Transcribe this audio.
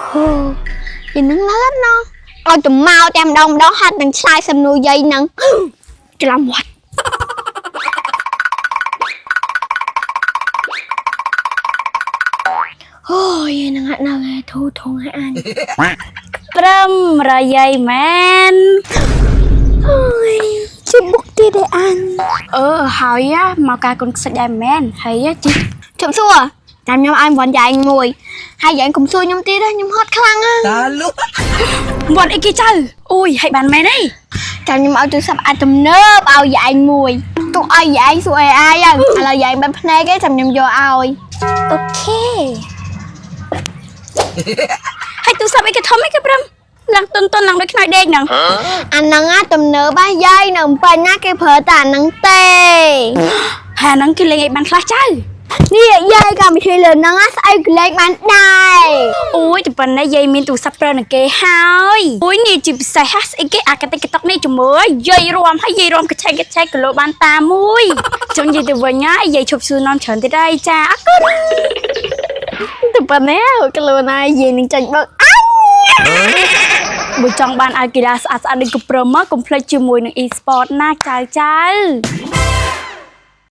ហូយនឹងនៅអត់ណោះឲ្យទៅមកតែម្ដងម្ដងហាត់នឹងឆ្លើយសំណួរយាយហ្នឹងច្រឡំវត្តអូយយាយនឹងអត់នៅឯធូធងឲ្យអាន ព្រមរយាយមែន អូយជាបុកទៀតឯអាន អឺហើយមកការគុណខ្សាច់ដែរមែនហើយជី ជប់សួរចាំខ្ញុំឲ្យវ៉ាន់យាយមួយហើយយាយកុំសួរខ្ញុំទៀតណាខ្ញុំហត់ខ្លាំងណាស់ តាលុ វត្តអីគេចៅអូយហើយបានមែនអី ចាំខ្ញុំឲ្យទូរស័ព្ទអាទំនើបឲ្យយាយមួយទុកឲ្យយាយសួរ AI ហ្នឹងឥឡូវយាយបែបភ្នែកឯងចាំខ្ញុំយកឲ្យ អូខេហើយទូរស័ព្ទអីគេធំអីគេព្រមឡើងតុនតុនឡើងដូចខ្នើយដេកហ្នឹង អាហ្នឹងណាទំនើបហ៎យាយនៅភ្នំពេញណាគេប្រើតែអាហ្នឹងទេ ហើយអាហ្នឹងគេលេងអីបានខ្លះចៅ នេះយាយកម្មវិធីលើហ្នឹងណាស្អីក៏លេងបានដែរ អូយតែប៉ុណ្ណេះយាយមានទូរស័ព្ទប្រើនឹងគេហើយអូយនេះជាពិសេសហ่ะស្អីគេអាកតិកតុកនេះជំរឿយាយរួមហើយយាយរួមកឆែកកឆែកគីឡូបានតាមួយចង់និយាយទៅវិញណាយាយឈប់សួរនាំច្រើនទៀតហើយចាអរគុណ តែប៉ុណ្ណេះខ្លួនណាយាយនឹងចាញ់បើកអញ បើចង់បានអាវកីឡាស្អាតស្អាតដូចកព្រមមកកុំភ្លេចជាមួយនឹង e-sport ណាចៅចៅ។